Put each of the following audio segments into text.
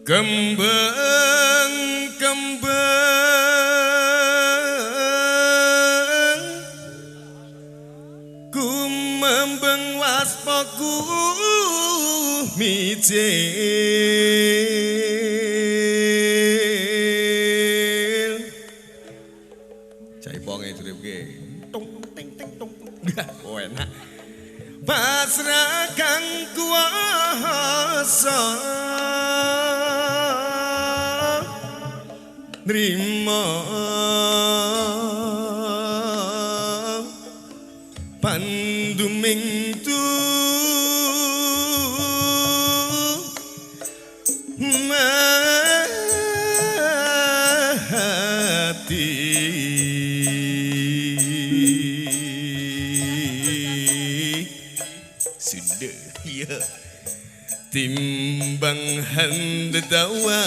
Kembang kembang kumembeng waspaku mijil. Jaiponge duripke. Tung ting ting tung. Oh enak. Pasrah kang kuwasa nrimo panduming tu mati. Sudah ya timbang handawa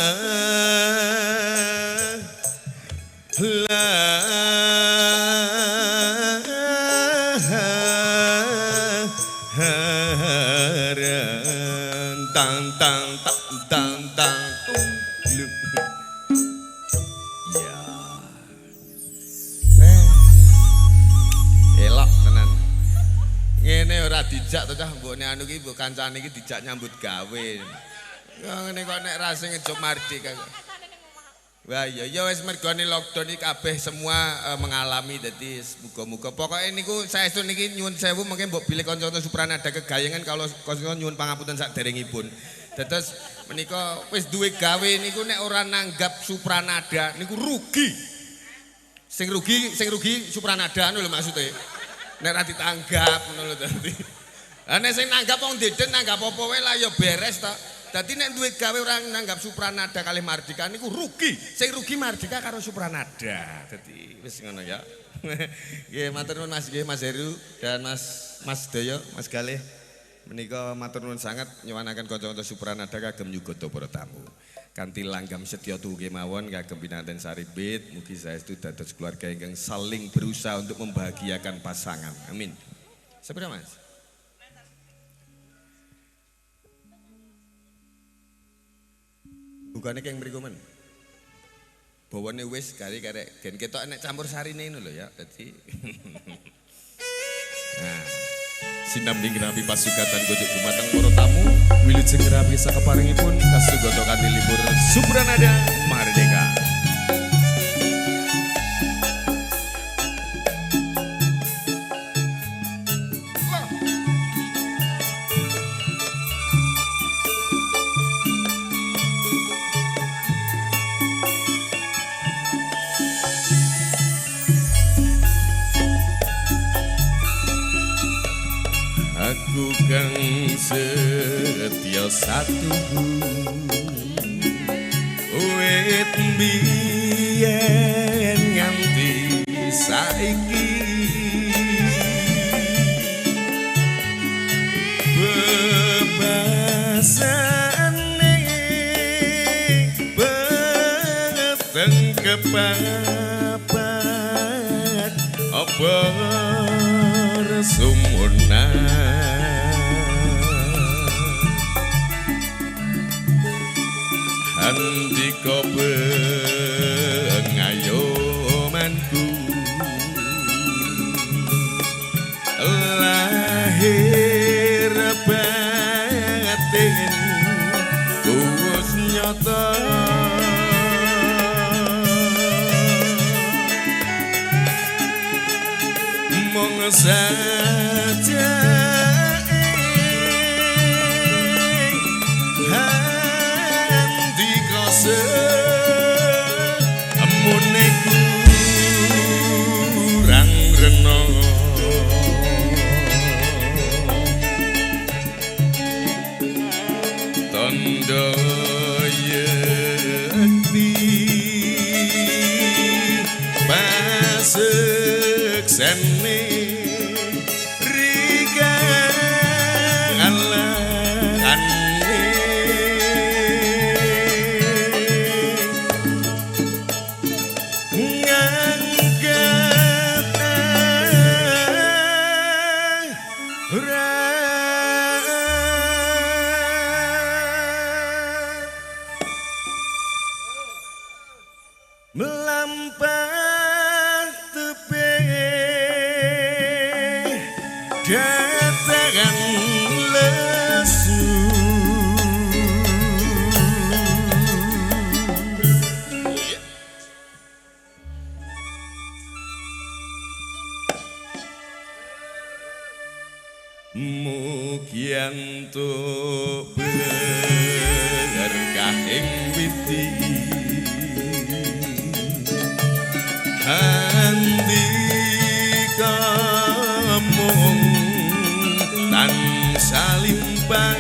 laharan tang tang tang tang tang tung lu. Ya elok tenan ngene ora dijak to cah mbokne anu ki mbok kancane iki dijak nyambut gawe. Ya ngene kok nek ra sing ngejob mardika. Wah iya ya wis mergone lockdown iki kabeh semua mengalami dadi muga-muga pokoke niku saestu niki nyuwun sewu mengke mbok bilih kanca-kanca Supranada kegayengan kalau kanca nyuwun pangapunten saderengipun. Dados menika wis duwe gawe niku nek ora nanggap Supranada niku rugi. Sing rugi Supranada ngono lho maksude. Nek ora ditanggap ngono lho dadi. Lah nek sing nanggap wong deden nanggap apa wae lah ya beres to. Dadi nek duwe gawe ora nanggap Supranada kalih Mardika niku rugi. Sing rugi Mardika karo Supranada. Dadi wis ngono ya. Nggih matur nuwun Mas, nggih Mas Heru dan Mas Doyo, Mas Galih. Menika matur nuwun sanget nyuwunaken kanca-kanca Supranada kagem nyugoda para tamu. Kanthi langgam setya tuhu kemawon kagem pinanten saribit, mugi saestu dados keluarga ingkang saling berusaha untuk membahagiakan pasangan. Amin. Sepira Mas? Bukane keng mriku men. Bawane wis kari karek gen ketok nek campur sarine ngono lho ya. Dadi nah, sinambi ngrapi pasugatan gojok dumateng para tamu, wilujeng ngrapi sakaparengipun kasugata kanthi libur Supranada Mardika. Aku kang setya satuhu wit mbiyen nganti saiki bebasane peteng kepapat apa sumunan handika pengayomanku lahir batin wis nyata mung saja handika semune kurang rena tandha yekti paseksene rika alane ngangkat Melampah tebih datangan lesu mugi entuk berkah ing widi handika mung tansah limpah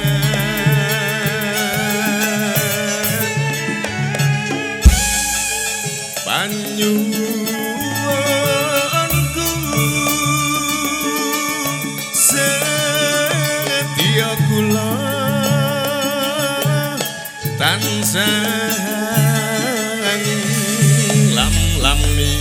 panyuwunku setya kula tansah lam-lami.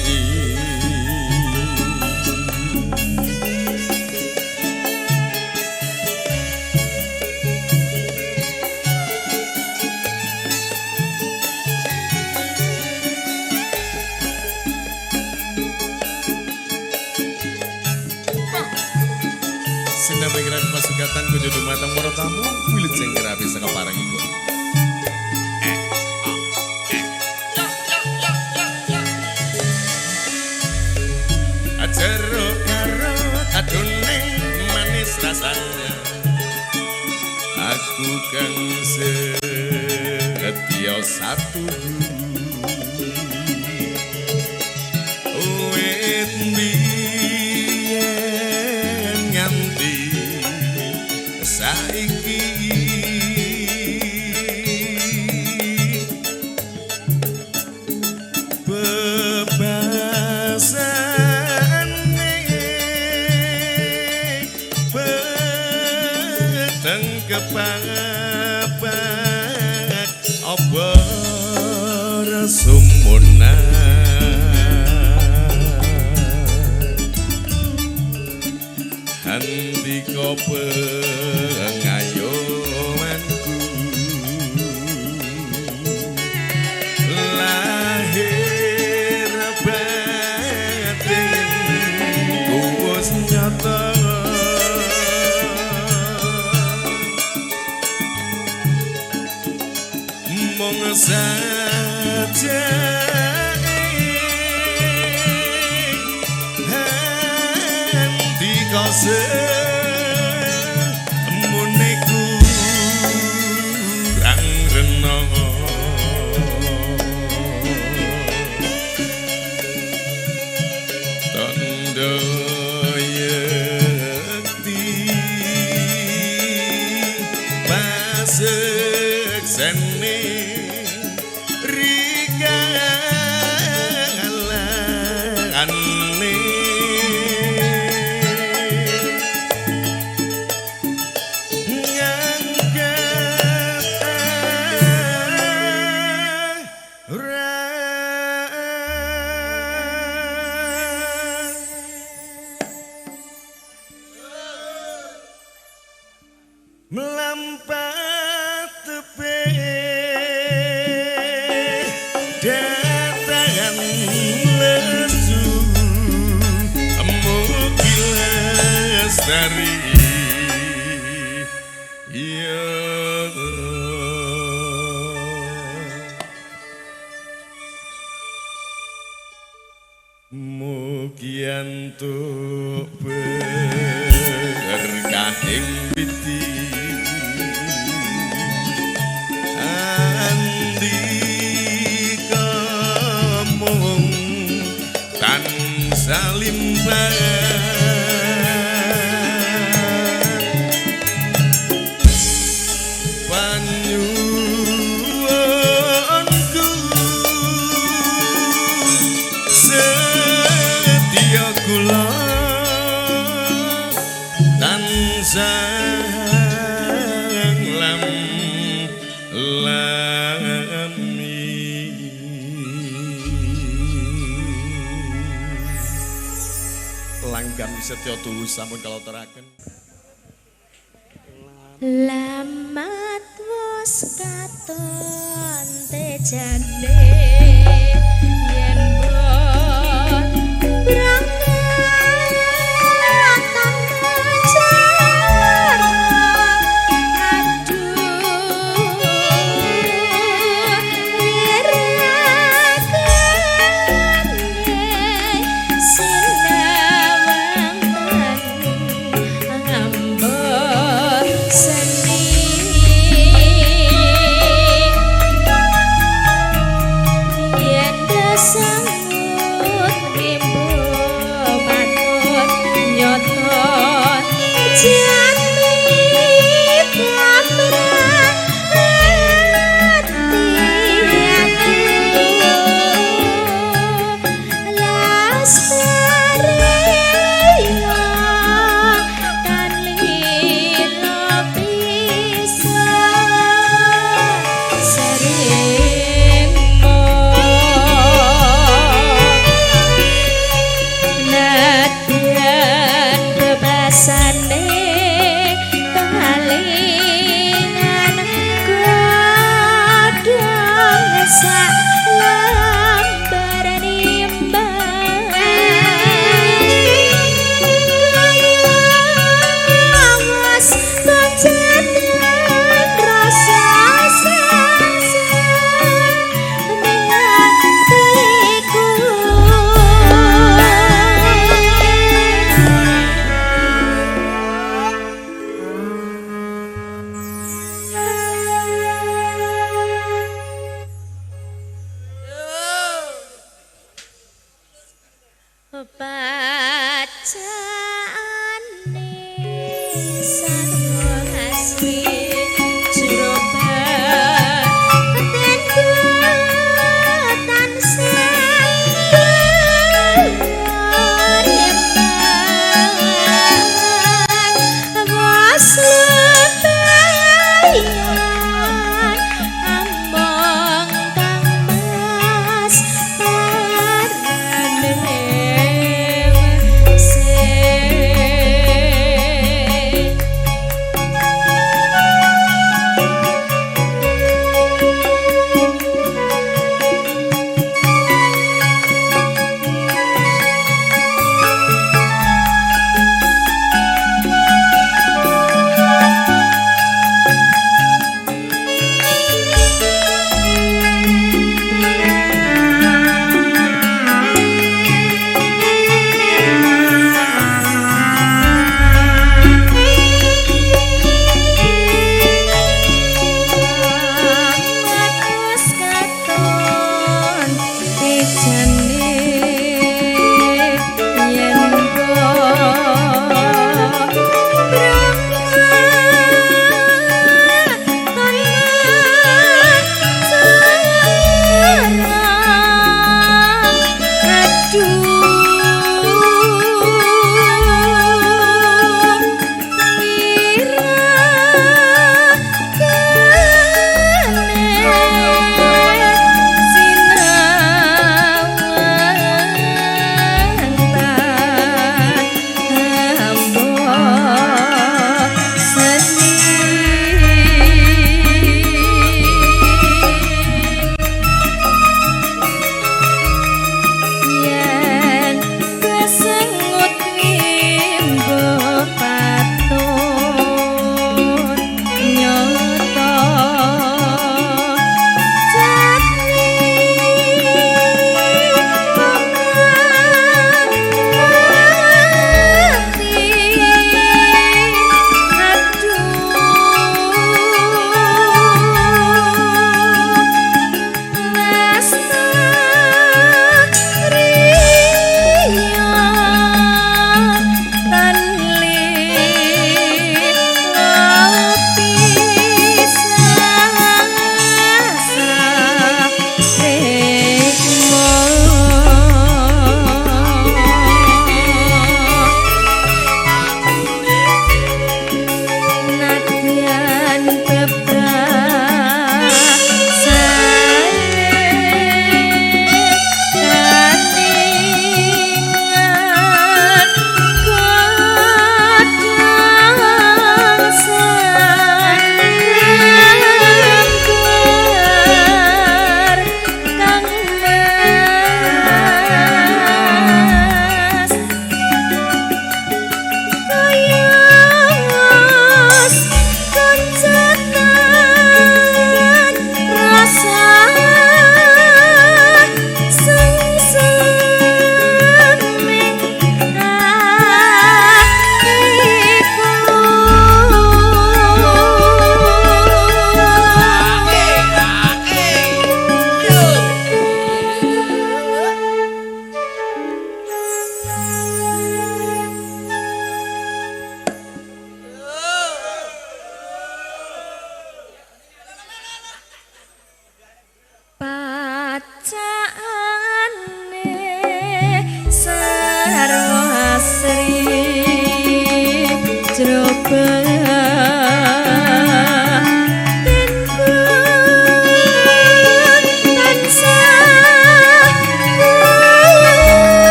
Sinambengan pasugatan kunjo dumateng para tamu wilujeng rapi saka parangipun. Jeruk karut adune manis rasanya aku kang setya satu wit biyen nganti saiki bebasane peteng kepapat obor sumunan handika pengayomanku lahir batin wis nyata mung saja handika semune kurang rena tandha yekti paseksene rikalane ngangkat aran melampah tebih datangan lesu mugi lestari ya mugi entuk berkah ing widi andika mung tansah limbang panyuwunku setya kula tansah lam lami. Langgam setya tuhu sampun kaloteraken. Lamat wis katon tejane. Nadyan bebasane kalingan godhong sak lembar nimbang kaya was pancen rasa sengsara ning atiku. Bacaane sarwa asli jero batin tansah remban was lebayan among kang mas parane.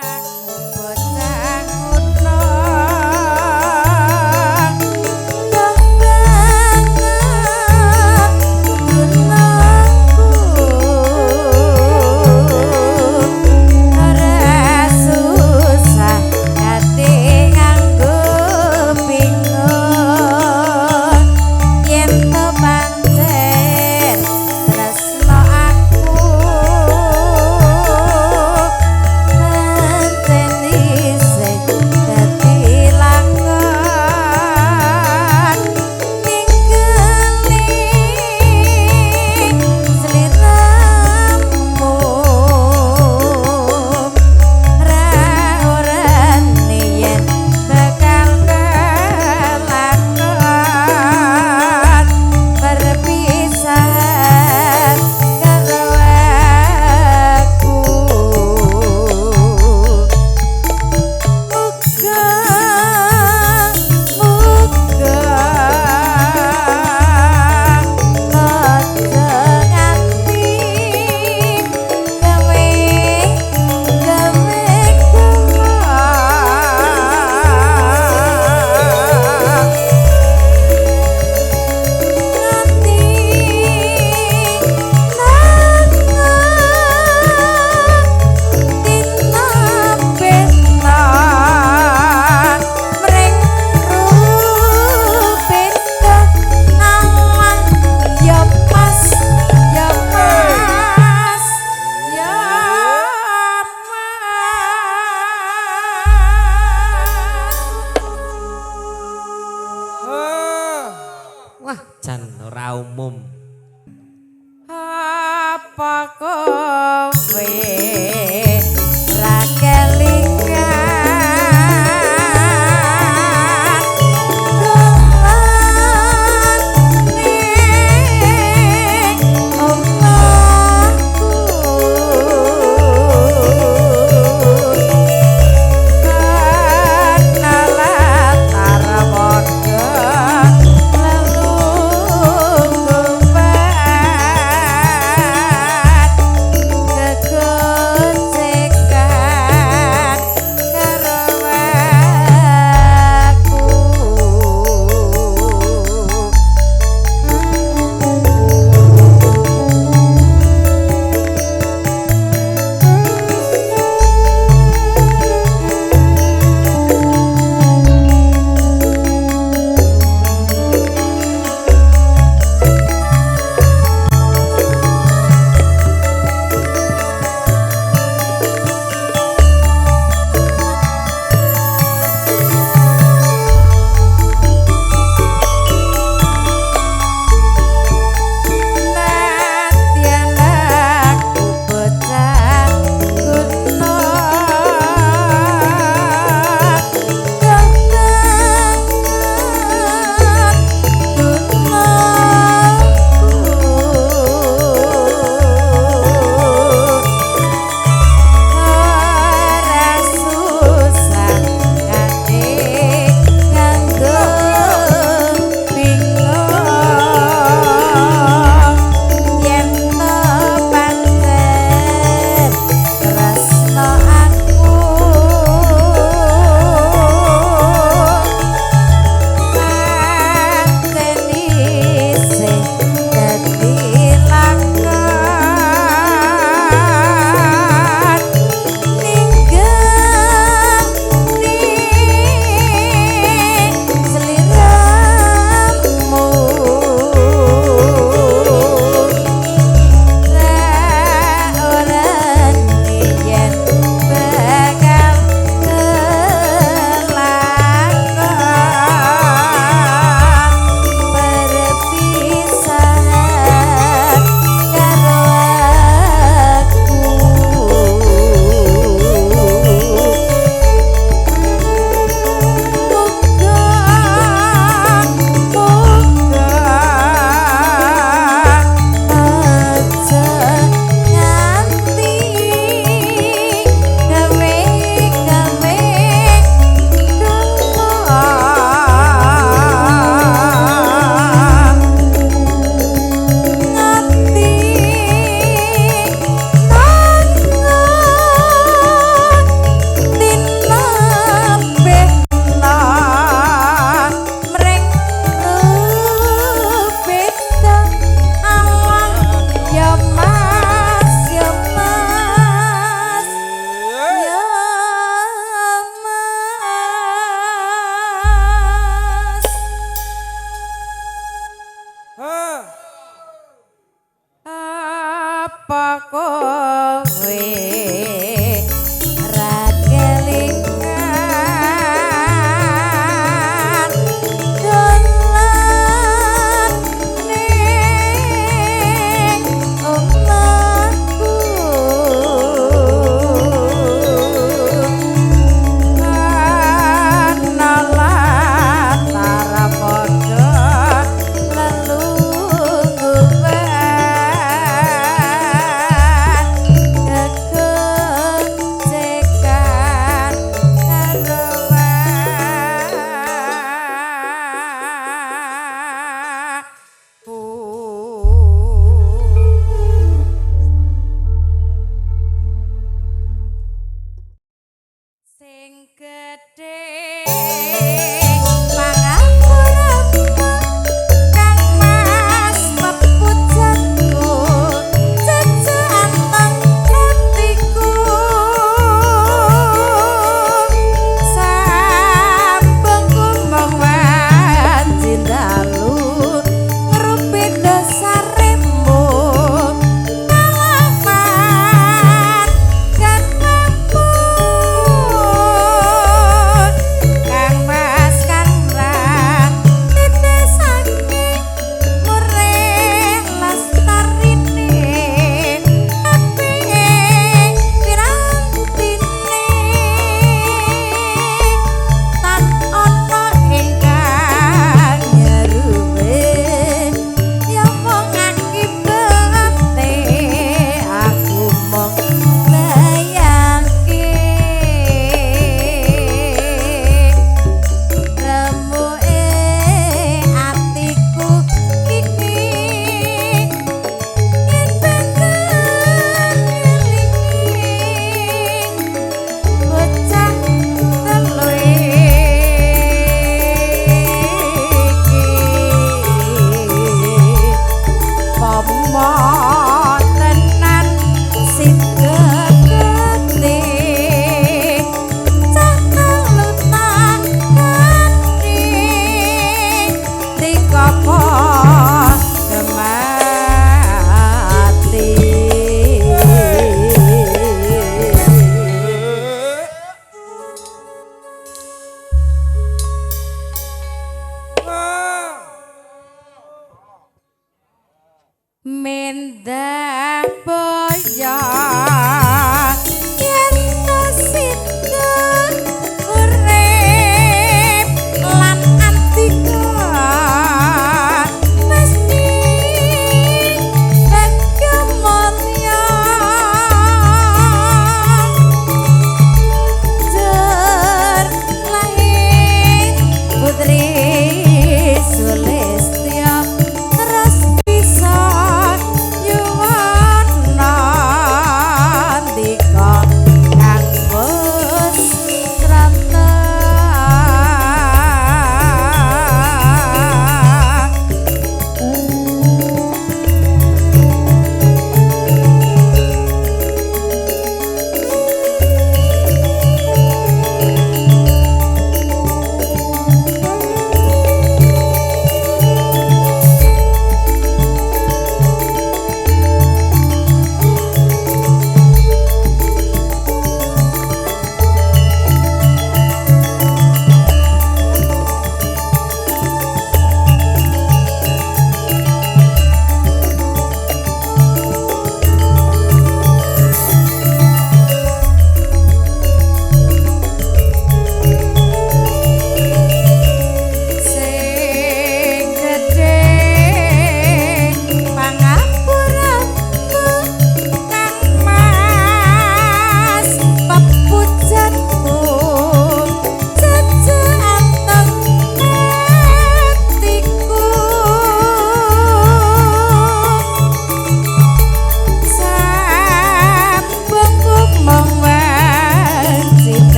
Aku bocah kutha ora susah kate nganggo bingung yen to pancen tresno aku pancen isih dadi lakon ninggali sliramu ra ora yen bakal kelakon perpisahan karo aku. Muga muga aja nganti gawe gawe kula nganti dina bena mring rupita alang ya mas ya mas ya mas. Wah, jan ora umum. Apa kowe ra kelingan dolan ning omahku kana latar padha lelungguhan.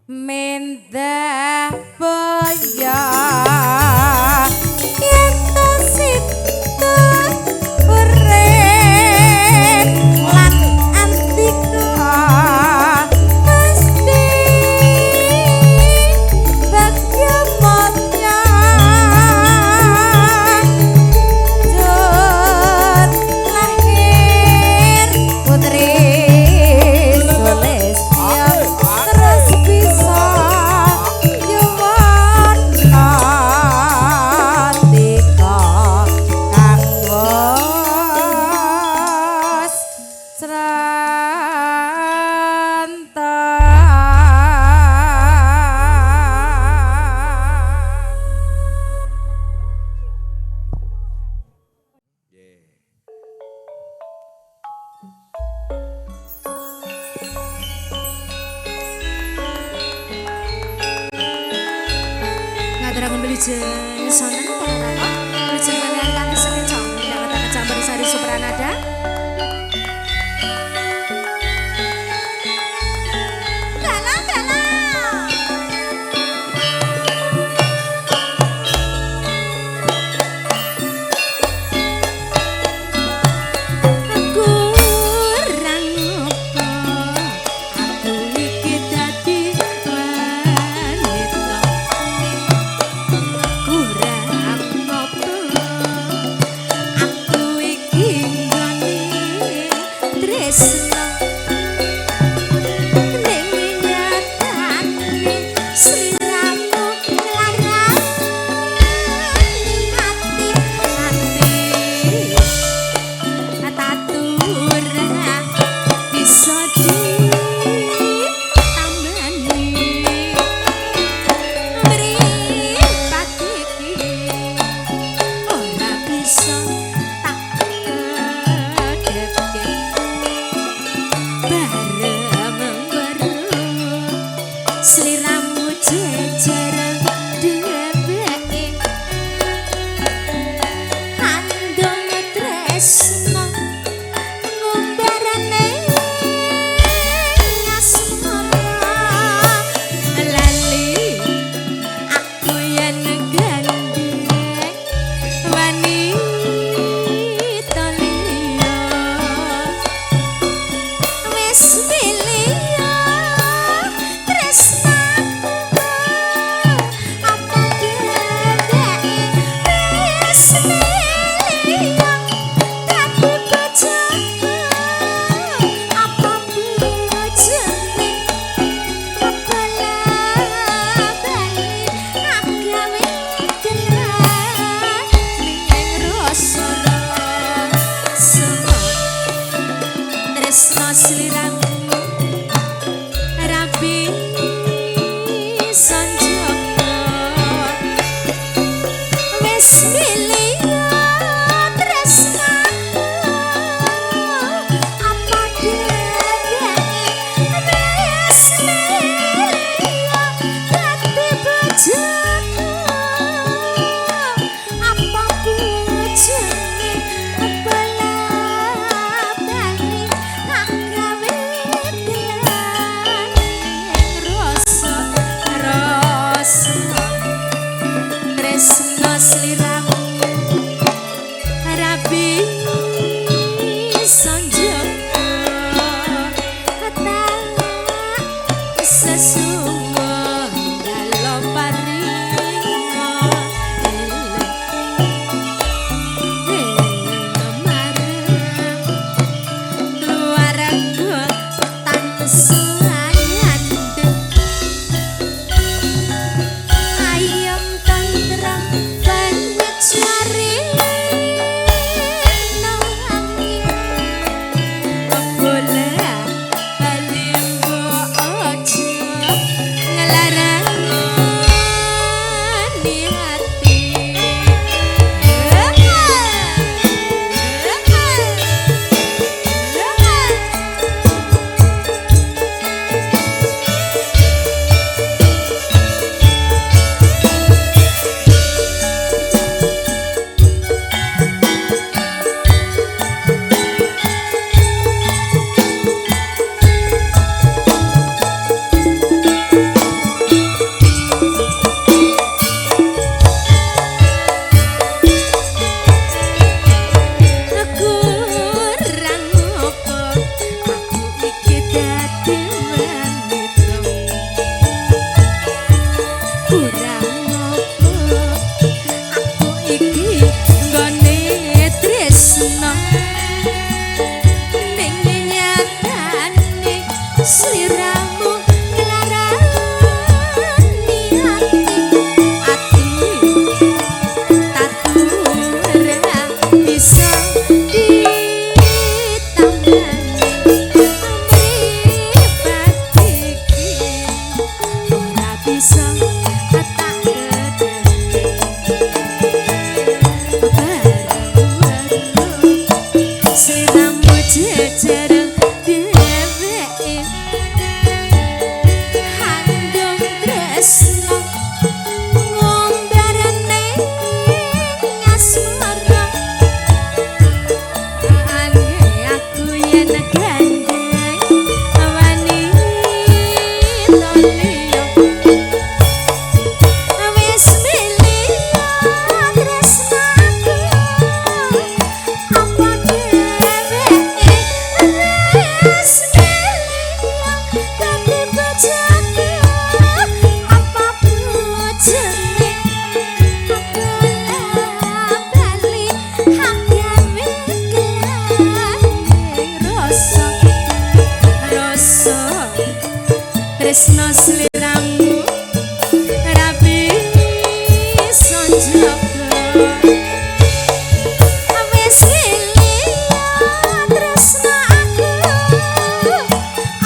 Mendah boyo yen to situ urip lan antika mesti bagya mulya jur lahir putri Sulistya terus bisa yuwana tika kang wis sranta. Ngaturaken wilujeng sonten para tamu, wilujeng kalian kanthi sekeca midhangetaken campursari Supranada. Dalam dalam. Kurang apa aku iki dadi wanita, kurang apa aku iki nggone tresno ning nyatane sliramu nglarani ati ati tatura bisa ditambani mripat iki ora bisa tak kedhepke bareng weruh sliramu jejer dheweke andong tresno ngumbarane asmara lali aku yen gandeng wanita liya wis milih tresnaku apa dheweke wis milih dadi bojoku apa bojone bala-bali agawe gerah ning rasa rasa tresno sliramu rapi sanjaka wis milih tresnaku apa dheweke wis milih dadi bojoku apa bojone bala-bali agawe jejer dheweke handung tresno ngombarane asmara ange aku yen gandeng wanita liya wis milih tresnaku apa dheweke wis milih dadi bojoku apa bojone aku bali hagawe kelang rasa rasa tresno sliramu ra bisa njaga wis milih tresno aku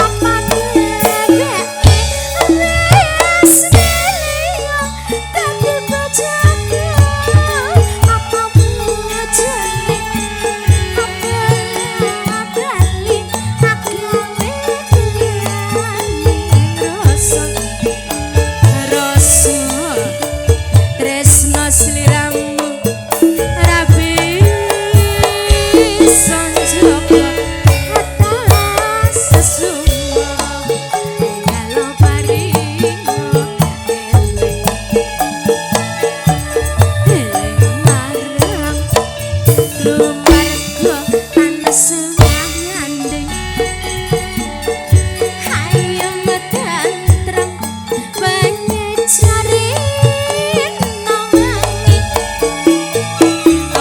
apa dheweke wis milih dadi bojoku apa bojone aku bali agawe rasa rasa tresno sliramu ra bisa njaga atas sesungguh kalau paringo eling eling marang lumarga tanes ngandeng hayem tentrem penyecare nongangi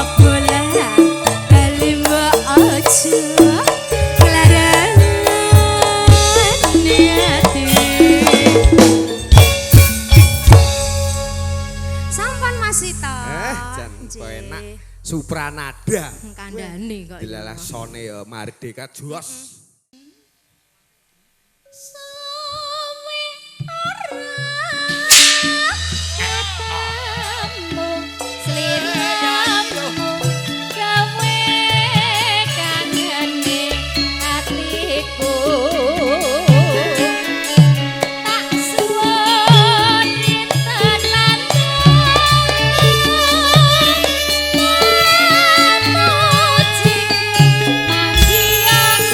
abolah bali mbok aja nglarani ati. Sampun Mas Ito. Jan kok enak. Supranada. Kandhane kok. Dilalah sone ya Mardeka jos. Suwe ora ketemu sliramu gawe kangene atiku tak suwun tenan muji manggiang.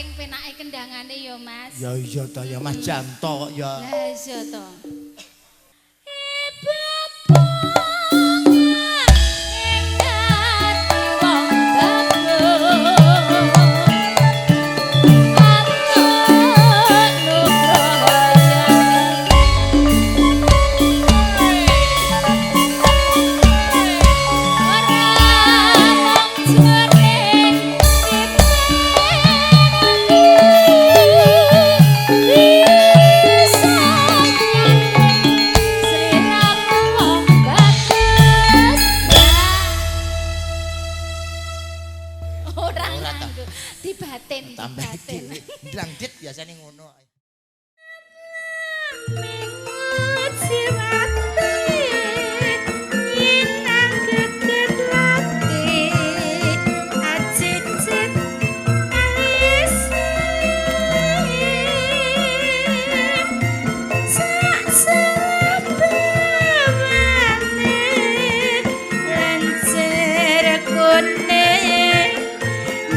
Saking penake kendangane ya, Mas. Ya iya to ya Mas Janto kok ya. Lah iya to. Tambah dhewe. Ndangdit biasane ngono.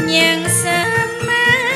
Yang semati.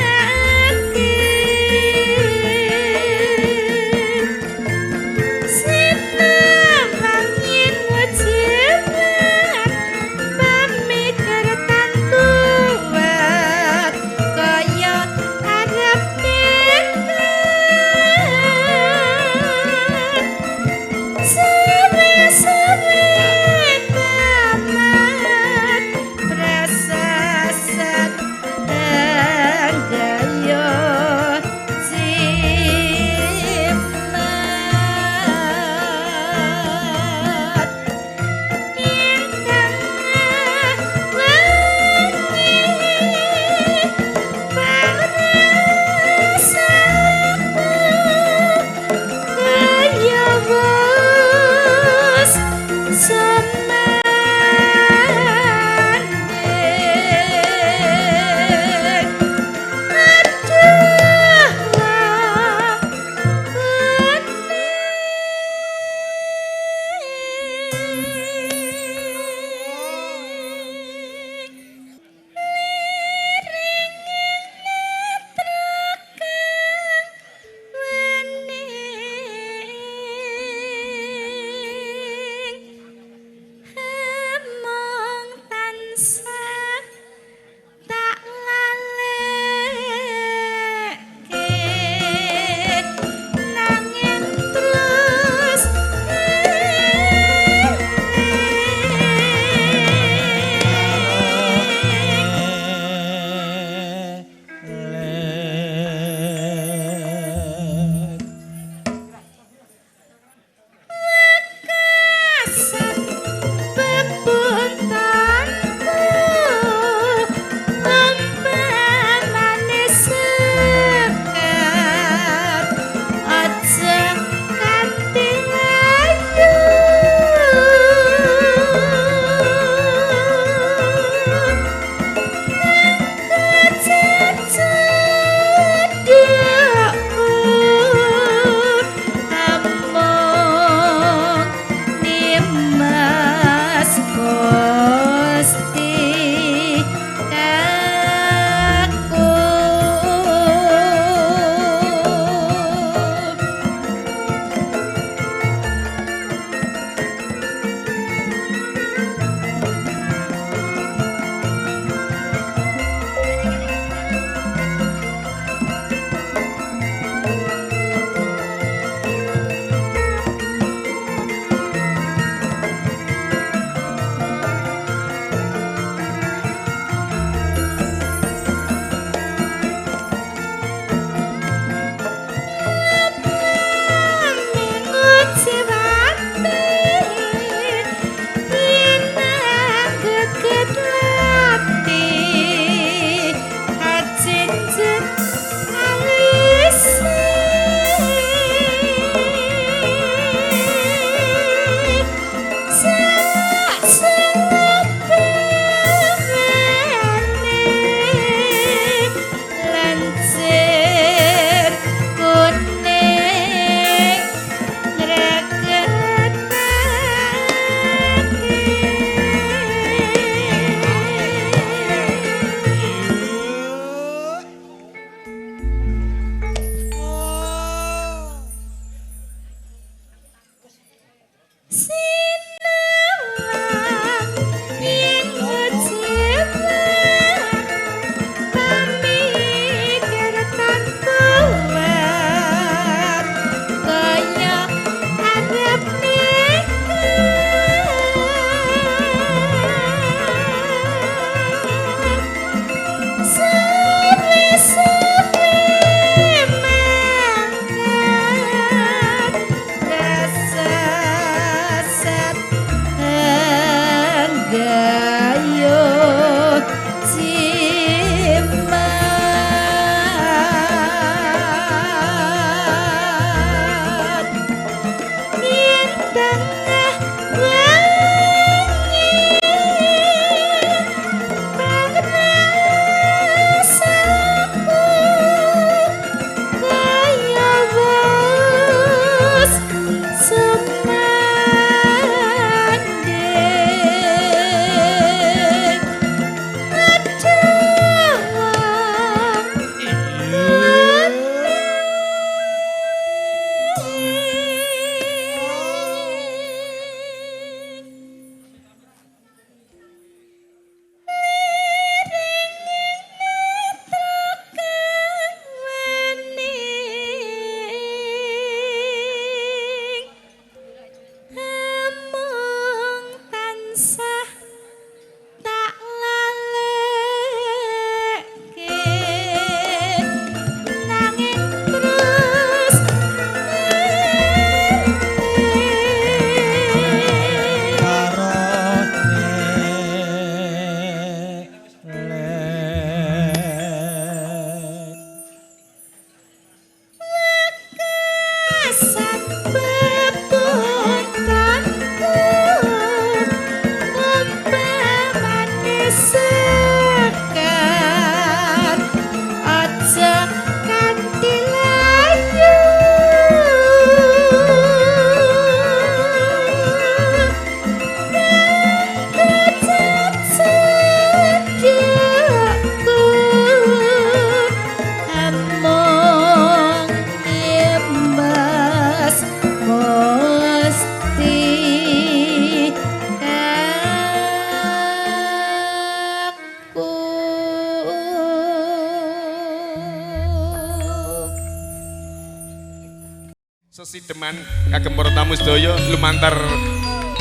Sesideman kagem para tamu sedaya lumantar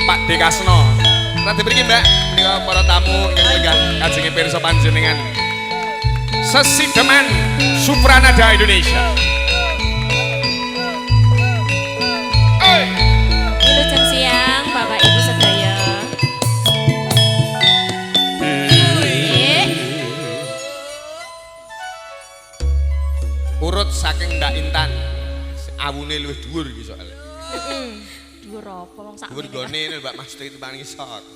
Pak D Kasno. Radi mriki Mbak, menika para tamu ingkang lenggah kajenge pirsa panjenengan. Sesideman Supranada Indonesia. Hey. Wilujeng siang Bapak Ibu sedaya. Urut saking Mbak Intan. Awune luwih dhuwur iki soalnya. Dhuwur apa wong sak. Dhuwur gone Mbak Mas itu paling ngisor.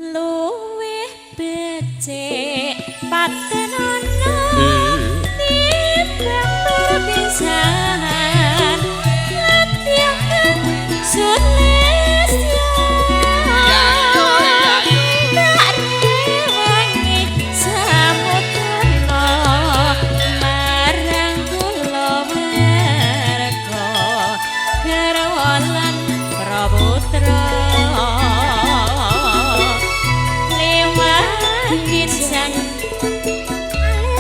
Luwih becik patenana timbang perpisahan latih sulistya tak rewangi samudana marang kula warga garwa lan praputra lewat kijang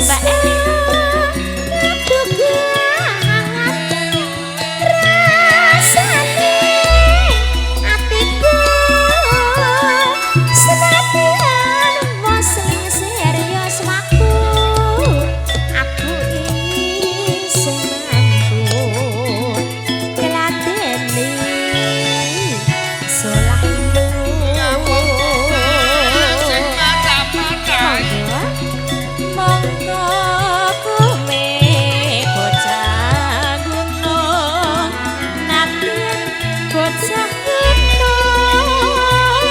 Mbak Eri rasane atiku senadyan wis serius waktu aku isih mampu keladeni solahmu Sing mata-mata. Monggo kume bocah gunung nadyan bocah gunung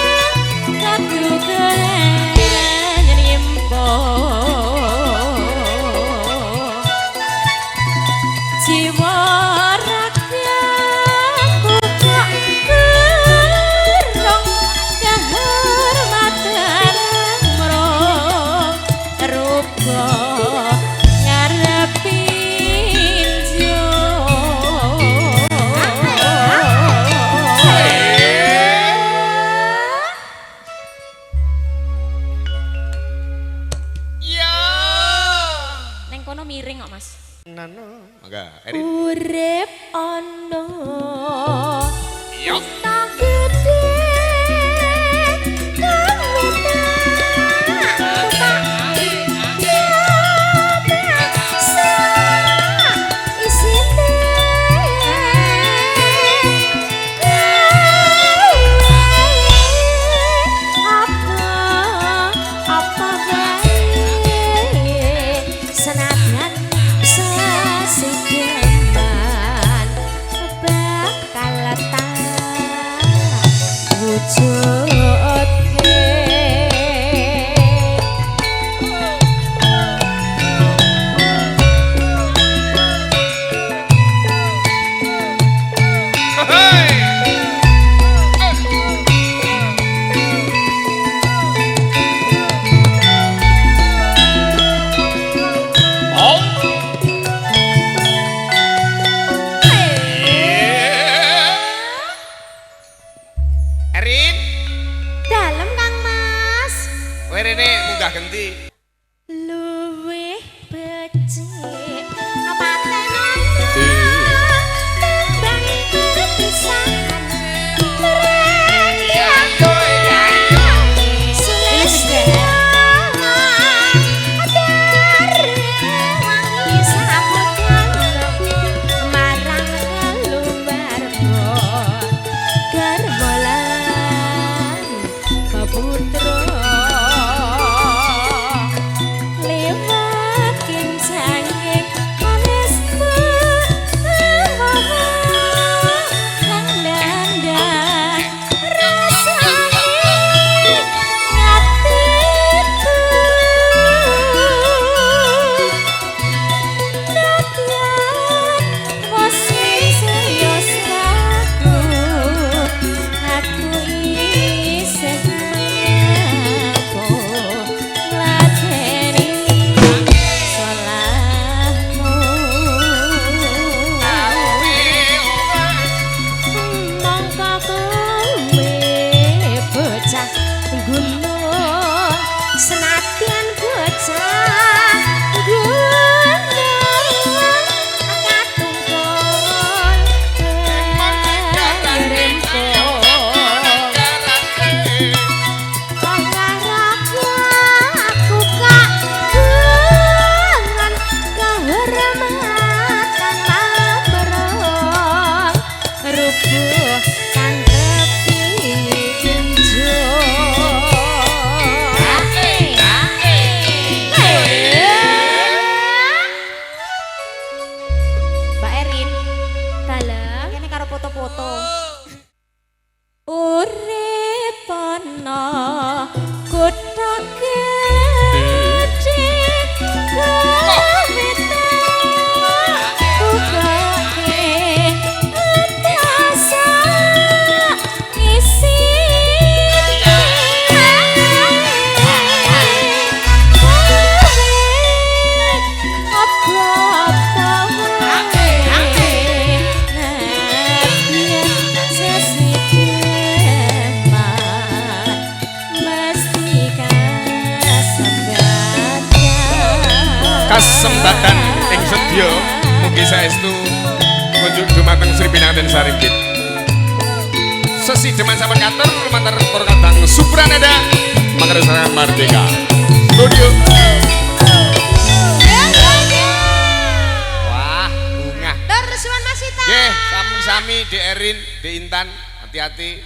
kaduken nyimpo jiwa rakyatku kok kerong kehormatan mrong rupa ngarepi njo. Ya. Neng kono miring kok, Mas. Nano. Mangga, Erin. Urip ana Yo. kutha gedhe senajan sesideman bakal tak wujudke. Hey. Oh. Erin, Dalem Kang Mas. kowe rene munggah genti. Luwih becik patenana timbang perpisahan sulistya rewangi samudana marang keluarga garwa lan peputra. Kasempatan ing sedya mugi saestu kunjuk dumateng Sri Pinanganten Sarimpit. Sesideman sampun katur lumantar para kadang Supranada Mangarusangan Merdeka Studio. Wah, bungah. Tur suwun Mas Ita. Nggih, sami-sami Dek Erin, Dek Intan, hati-hati.